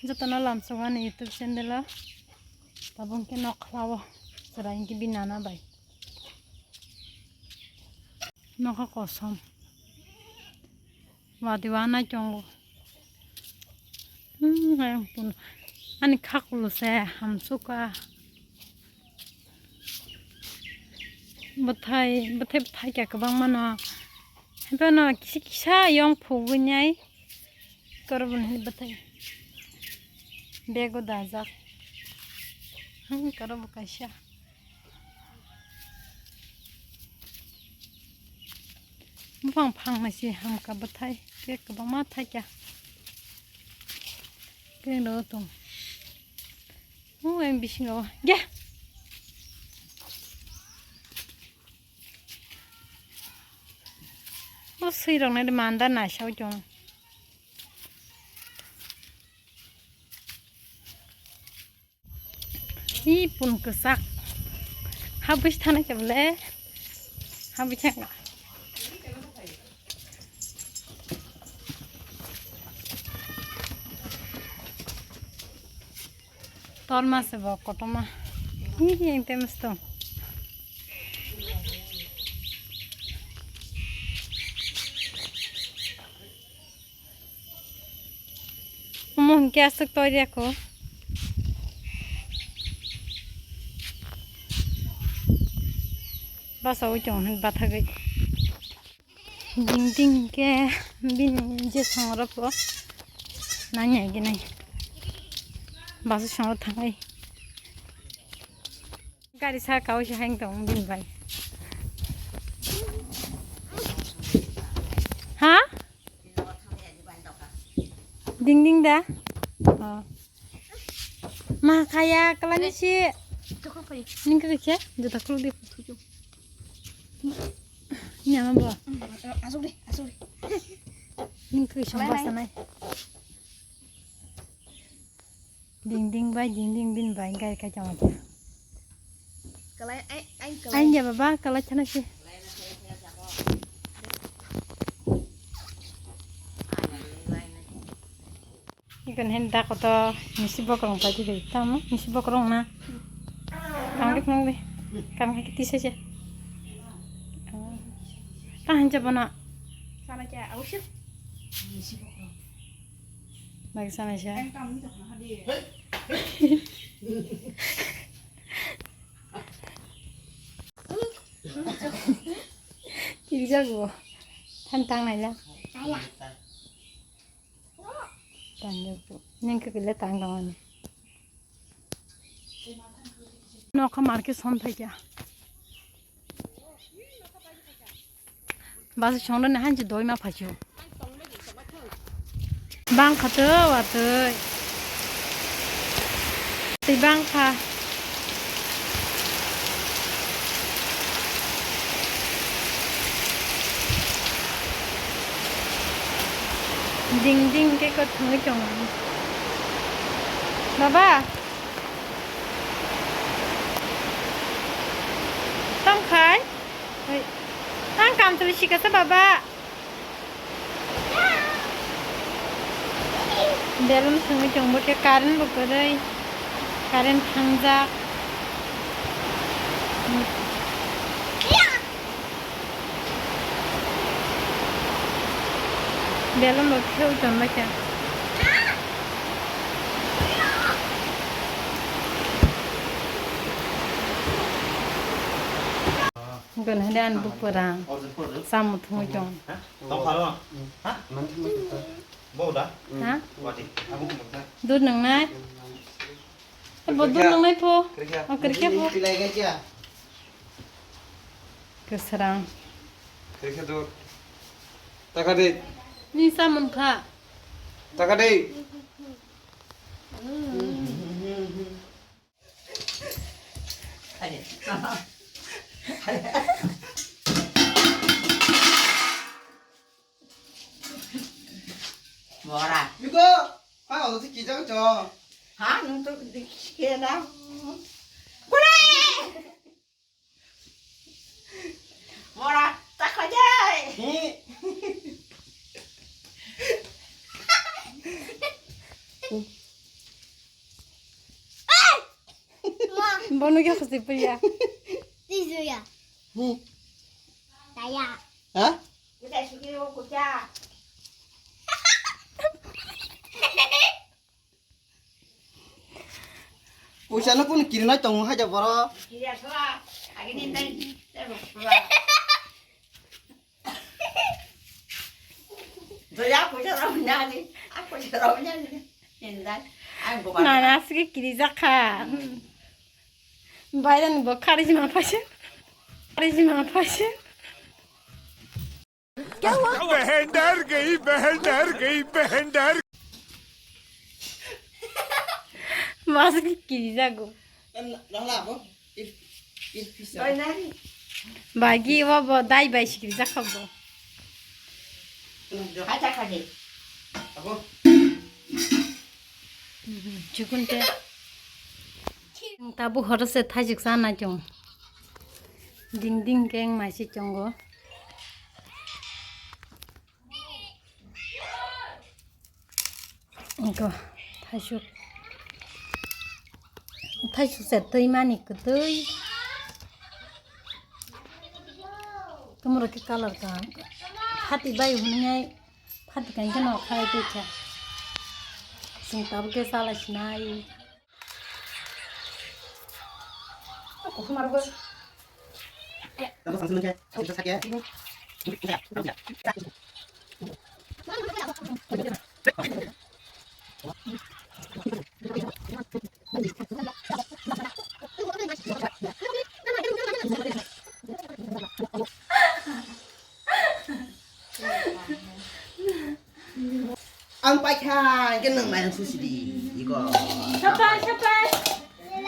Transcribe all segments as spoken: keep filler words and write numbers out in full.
Jotono lamsok ani YouTube channel o tabuk khe nok khlao chwrai hwnkhe bini nana bai. Nokha kosom. Wadi wanai tongo. Hmm, ayang pun. Ani khakulu se hamsuka. Bwthai, bwthai, bwthai kya kwbangma no. Haiphano kisa kisa yong phugwi nai. Korobon hai bwthai. Bego dajak. Hmm, korobo kaisa. Buphang phang nai si hamka bwthai. Khe kwbangma thaikya. Khe no tong. O, ang bisingo. Ge. O, swi rok nai manda naisao chong. Hi pun kwchak. Habwi thana khe bole. Habwi thang. Torma se bo kotorma. Hi, hi, ang temes tong. Omo hinkhe aswk toiya kho. Basa ui tongo hin bathagwi. Ding ding khe bini je songrok bo nanya gini. Basa songro thangai. Gari saka o se hang tong bini bai. Ha? Ding ding da? Oh. Ma kaya kalani si. Ning kiri khe? Juta kulu di. Ni ama bo. Asuk di, asuk di. Ning kiri song basa nai. Ding ding bai, ding ding bin bai, gai kai chama kya. Kalai, ai, ai, kalai. Ai ya baba, kalai chana si. Ikan hen da koto misi bokrong pai di tamo, misi bokrong na. Kang di kang di, kang di tisa si. Tahan chapa na. Sana kya, ausir. Misi bokrong. Bagi sana siya. Kiri jago. Than tang nai la. Tang jago. Neng ke kile tang tang ani. Nokha market son thai kya. Basa songdani hanji doi ma phachu. Bangkha to watoi. Tei bangkha. Ding ding ke ko thangwi tongo. Baba. Tongkhai. Oi. Ang kam tuli sikasa baba. Belun thangwi tongbo khe current bo kwrwi. Current thangjak. Belun bo khewi tongma khe. Gwn hade ani bupura. Samu thungwi tong. Ha? Dud nangnai? Eh, bo dud nangnai pho. O, kwrwikhe pho. Kwsrang. Kwrwikhe dud. Taka de. Ni samung kha. Taka de. Bora. Yuko, ha, o si kijang cho. Ha, nung to dikhe na. Kule! Bora, ta kho jai. Hi. Bono khe khosoi puya. Twi juya. Hmm. Taya. Ha? Kuchai suki o kucha. Puisa no kunu kirinai tongo hai da boro. Kiriya sala. Agini nai. Doya, puisa rok nyani. A puisa rok nyani. Hindai. Ang boba. Nana aswk kirijak kha. Bairani bo kharijima phaisa. Kharijima phaisa. Behendar gayi, behendar gayi, behendar. Masuk kiri jago. Bagi wa bo dai bai sikiri jakha bo. Chukun te. Tabuk horo se thaijik sana chong. Ding ding keng maisi chongo. Iko thaisuk. Thaisuk se twi mani kwtwi. Tumuro khe colour ka. Phati bai hwnwi phati kain kheno khai twi kha. Chwng tabuk khe chala sinai. Ang paikha, hingke nwng mayang susi di, iko. Sapai, sapai.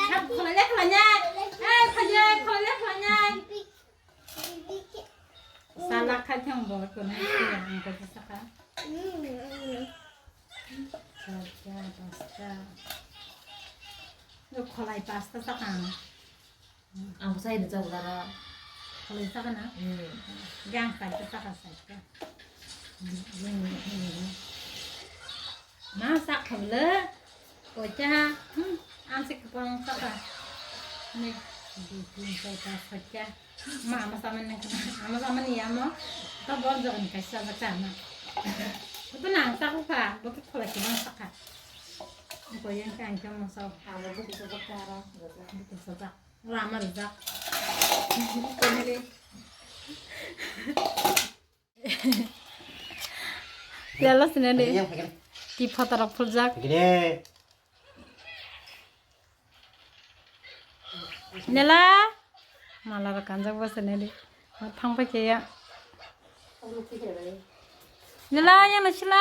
Sap kholainai, kholainai. Eh, kholainai, kholainai, kholainai. Salak khai thang bo, kholainai, kholainai, ang kati saka. Charta, pasta. Yo kholai pasta saka. Ang bo sai rijak dara. Kholai sakha na? Hmm. Gang sai khe sakha sai khe. Ma sakha le. Koita. Hmm. Ang se kwbang sakha. Ni. Di tin sai ta sakha. Ma ama samani nang kana. Ama samani ya mo. Ta bor jogan kaisa sakha na. Boto nang sakha. Boto kholai kwbang sakha. Ko yang kan jam mo sa. Abo boto sakha ra. Boto sakha. Rama rijak. Lelo sinani. Yang pakai. Ki photo rok phuljak. Gede. Nela. Mala rok kanjak bo sinani. Thang pai khe ya. Nila, yang na sila?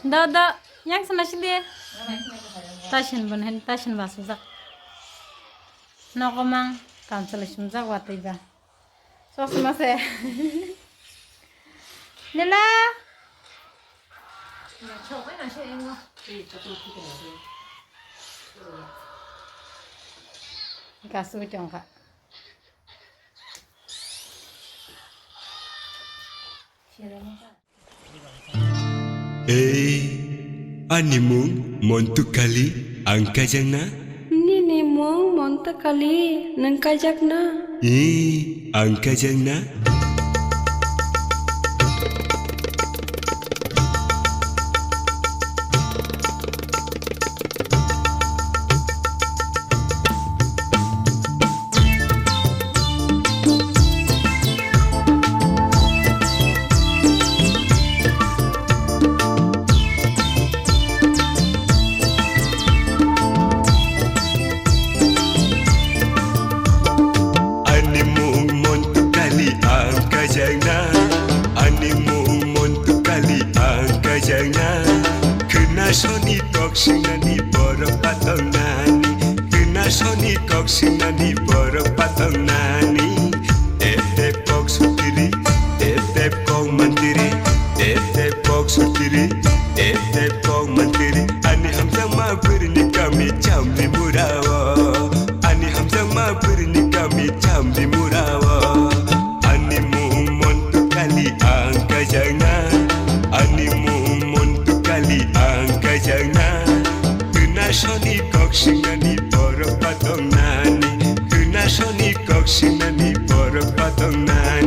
Do, do, yang sana sili? Tasin bon hen, tasin ba sujak. Nokomang, kam salai sumjak watui ba. Sosma se. Nila? Kasu tongkha. Ei, ani mung Montu Kali, ang kajang na? Nini mung Montu Kali, nwng kajak na? Ee, ang kajang na? Ani mung Montu Kali ang kajang na, ani mung Montu Kali ang kajang na. Khwna soni kok singnani borok patong nani, khwna soni kok singnani borok patong nani. Tep tep kok sutiri, tep tep kok mantiri, tep tep kok sutiri, tep tep kok mantiri. Ani hamjakma bwrwini kami chamri murao, ani hamjakma bwrwini kami chamri murao. Ani mung Montu Kali ang kajang na, ani mung Montu Kali ang kajang na. Khwna soni kok singnani borok Tongnani, khwnasoni kok sinani borok pa tongnai.